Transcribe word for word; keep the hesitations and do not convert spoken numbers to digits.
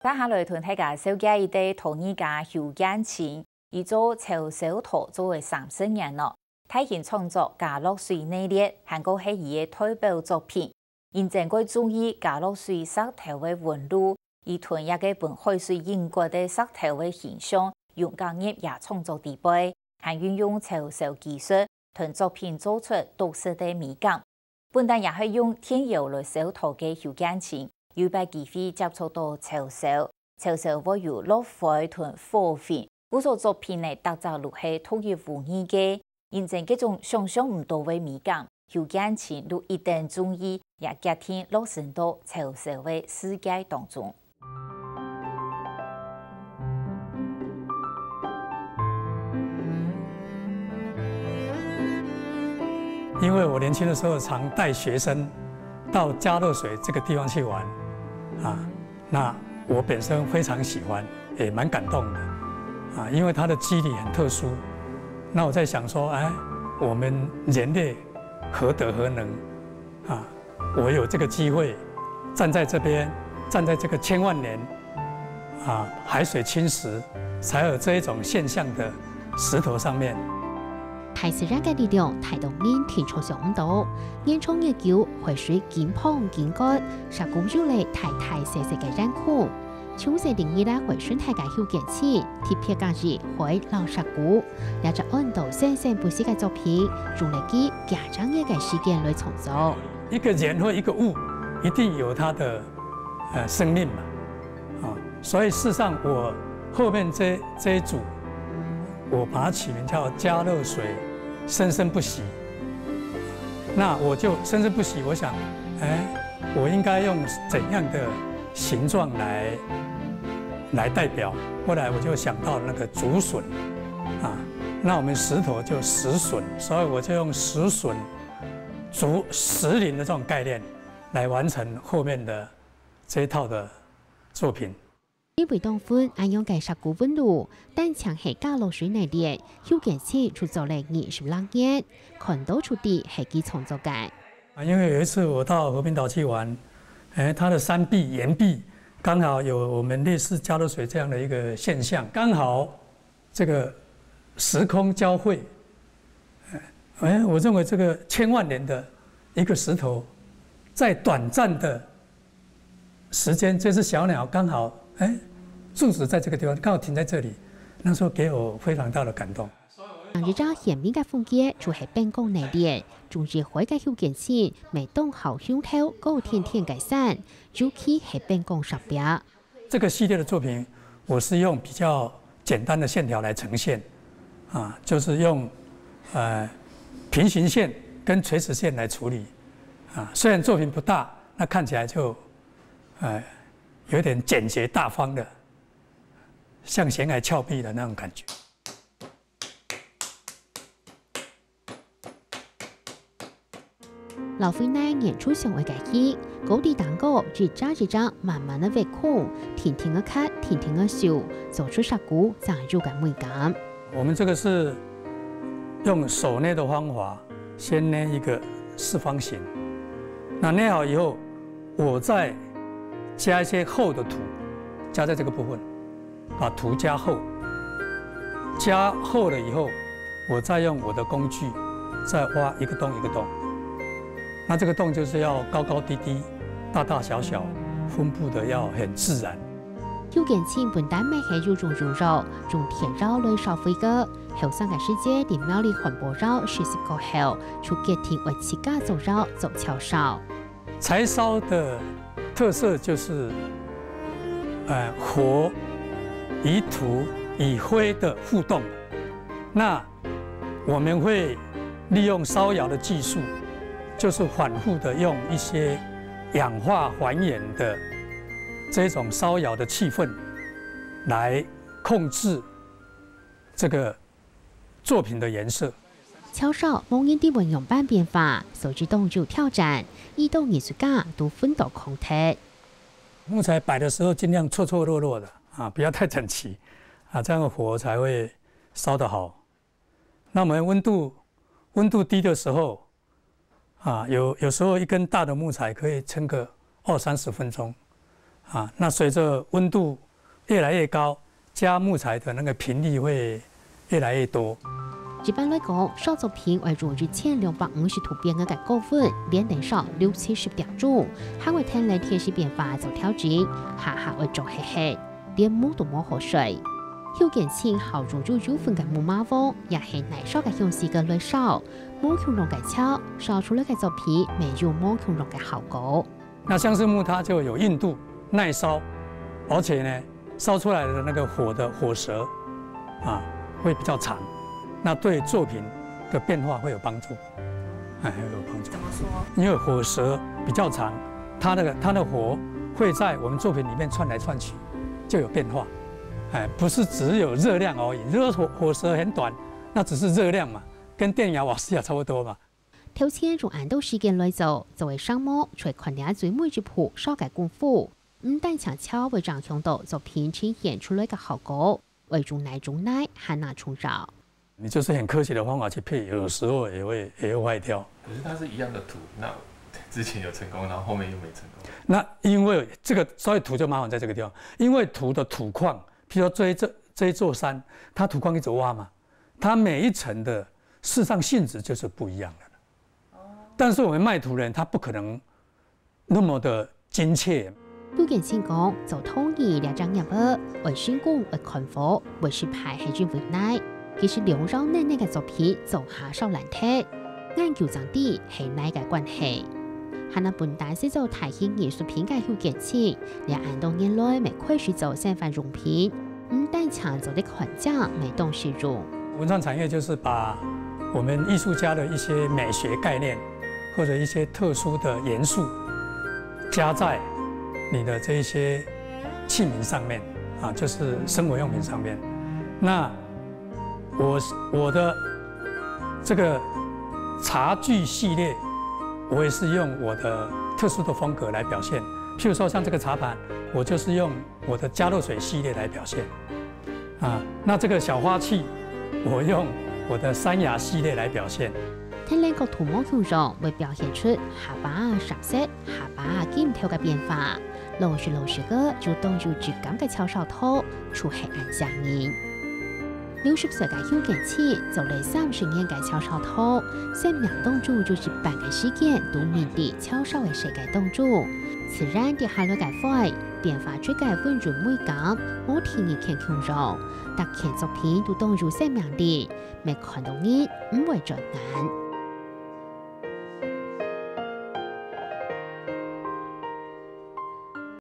接下來同大家紹介一個陶藝家邱建清，佢做潮州陶做了三十年了。大型創作《家樂水》系列，還過係佢个代表作品。因為佢中意家樂水石頭个紋路，佢同這個分海水淹過个石頭个形象，融合入佢創作裡背，還運用潮州技術，同作品做出獨特个美感。 本旦也係用電窯來燒陶个邱建清，有一擺機會接觸到柴燒，柴燒會有落灰同火燄，故所作品呢，逐隻都係獨一無二个，因為這種想像毋到个美感，邱建清都一等中意，也決定落身到柴燒个世界當中。 因為我年輕的時候常帶學生到佳樂水這個地方去玩，啊，那我本身非常喜歡，也蠻感動的，啊，因為它的肌理很特殊。那我在想說，哎，我們人類何德何能，啊，我有這個機會站在這邊，站在這個千萬年啊海水侵蝕才有這一種現象的石頭上面。大自然个力量，大到人體觸想毋到。年長月久，海水緊膨緊乾，石牯有了大大細細个圓孔。從細定義來海生態个邱建清，特別佮意海摎石牯，這隻安到生生不息个作品，用了佢幾隻月个時間來創作。一個人或一個物，一定有它的呃生命嘛，啊，所以事實上我後面這這一組，我把它取名叫佳樂水生生不息。那我就生生不息，我想，哎，我應該用怎樣的形狀來來代表？後來我就想到那個竹筍，啊，那我們石頭就石筍，所以我就用石筍竹石林的這種概念來完成後面的這一套的作品。 因為當分恁樣个石牯紋路，單淨係佳樂水系列，邱建清就做了二十六年，看到就知係佢創作个。啊，因為有一次我到和平島去玩，哎，它的山壁、岩壁剛好有我們類似佳樂水這樣的一個現象，剛好這個時空交匯，哎，我認為這個千萬年的一個石頭，在短暫的時間，這隻小鳥剛好，哎，住址在這個地方，剛好停在這裡，那時候給我非常大的感動。另一隻鮮明个風格就係北港系列，中意海个邱建清，乜當好鄉頭高天天个山，尤其係北港石壁。這個系列的作品，我是用比較簡單的線條來呈現，啊，就是用呃平行線跟垂直線來處理，啊，雖然作品不大，那看起來就呃有點簡潔大方的，像懸崖峭壁的那種感覺。 老灰泥黏出上个个氣，高低頂高一隻一隻慢慢个挖空，定定个刻，定定个修，做出石牯正有个美感。我們這個是用手捏的方法，先捏一個四方形，那捏好以後，我再加一些厚的土，加在這個部分。 把土加厚，加厚了以後，我再用我的工具再挖一個洞一個洞。那這個洞就是要高高低低、大大小小，分布的要很自然。邱建清本旦乜係有種有肉，用田窯來燒灰个。後生个時節，在廟裡看婆窯實習過後，就決定愛自家做窯做竅燒。 柴燒的特色就是，呃，火與土與灰的互動。那我們會利用燒窯的技術，就是反覆的用一些氧化還原的這種燒窯的氣氛來控制這個作品的顏色。 竅燒無人知會仰般變化，所以當有挑戰，一到藝術家都奮鬥狂忒。木材擺的時候盡量錯錯落落的啊，不要太整齊啊，這樣火才會燒得好。那我們溫度溫度低的時候啊，有有時候一根大的木材可以撐個二三十分鐘，啊，那随着温度越来越高，加木材的那个频率会越来越多。一般来讲，烧作品会用一千两百五十度平方个高温，连等烧六七十点钟，还会跈等天气变化做调整，下下会做黑黑，连毛都无好睡。邱建清好用有油分个木麻黄，也係耐烧个香气个来烧，毛恐龙个草，烧出来个作品，没有毛恐龙个效果。那相思木它就有硬度、耐烧，而且呢，烧出来的那个火的火舌啊会比较长，那对作品的变化会有帮助，哎，会有帮助。怎么说？因为火舌比较长，它那个它的火会在我们作品里面窜来窜去，就有变化。哎，不是只有热量而已。如果火火舌很短，那只是热量嘛，跟电窑瓦斯也差不多嘛。头前用恁多时间来做，做个生毛，就看得最尾一步烧个功夫。毋單淨草會影響到作品呈现出来个效果，會用耐用耐，还难重要。你就是很科学的方法去配，有时候也会也会坏掉。可是它是一样的土，那之前有成功，然后后面又没成功。那因为这个所以土就麻烦在这个地方，因为土的土况，譬如说这一这这一座山，它土况一直挖嘛，它每一层的事实上性质就是不一样的。但是我们卖土人他不可能那么的精确。邱建清讲，做陶艺这只业务，会成功会看火，会失败係因为难。其实两招难难个作品做下烧烂忒，研究真知係难个关系。还能本单是做大型艺术品个邱建清，这恁多年来，每开始做生活用品，毋单淨做得看靚，每当实用。文创产业就是把我们艺术家的一些美学概念或者一些特殊的元素加在你的这一些器皿上面啊，就是生活用品上面。那我我的这个茶具系列，我也是用我的特殊的风格来表现。譬如说像这个茶盘，我就是用我的加热水系列来表现。啊，那这个小花器，我用我的山崖系列来表现。天然个土毛形状会表现出下巴、深色、下巴、金头个变化。老实老实个，就当有质感个草烧陶，就係恁吓人。六十岁个邱建清做了三十年个草烧陶，生命当中有一半个时间都浸在草烧个世界当中。自然跌下来个花，变化出个温润美感，无天然个形容。 逐件作品都當有生命力，每看到人毋會轉眼。